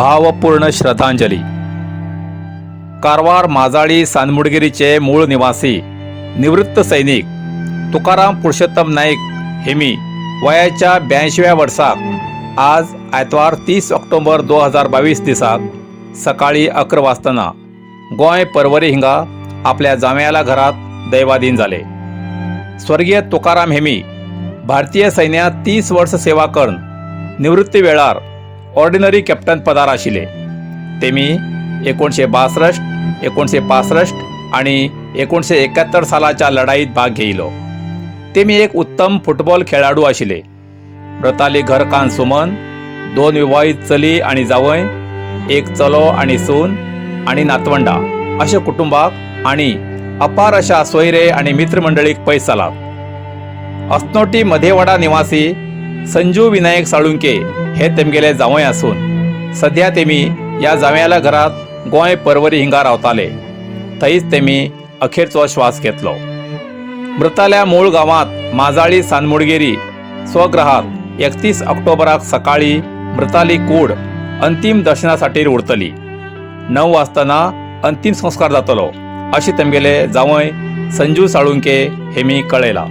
भावपूर्ण श्रद्धांजली. कारवार माजाळी सानमुडगिरीचे मूळ निवासी निवृत्त सैनिक तुकाराम पुरुषोत्तम नाईक हेमी वयाच्या 82व्या वर्साक आज आयतवार 30 ऑक्टोबर 2022 दिसाक सकाळी 11 वाजताना गोंय परवरी हिंगा आपल्या जांवयाला घरात दैवाधीन झाले. स्वर्गीय तुकाराम हेमी भारतीय सैन्यात 30 वर्स सेवा करून निवृत्ती वेळार ऑर्डिनरी कॅप्टन पदार आशिल्ले. तेमी 1962, 1965 आणि 1971 सालाच्या लढाईत भाग घेयलो. तेमी एक उत्तम फुटबॉल खेळाडू आशिल्ले. मृताली घरकान्न सुमन, दोन विवाहित चली आणि जावंय, एक चलो आणि सून आणि नातवंडा अशा कुटुंबाक आणि अपार अशा सोयरे आणि मित्रमंडळीक पयस जालात. असनोटी मधेवाडा निवासी संजू विनायक साळुंके हे तेमगेले जावंय आसून सध्या तेमी या जावयाला घरात गोंय परवरी हिंगा रावताले. थंयच तेमी अखेरचो श्वास घेतलो. मृताल्या मूळ गांवात माजाळी सानमुडगेरी स्वगृहात 31 ऑक्टोबराक सकाळी मृताली कूड अंतीम दर्शनासाठी उरतली. 9 वाजताना अंतीम संस्कार जातलो अशी तेमगेले जावंय संजू साळुंके हे मी कळयला.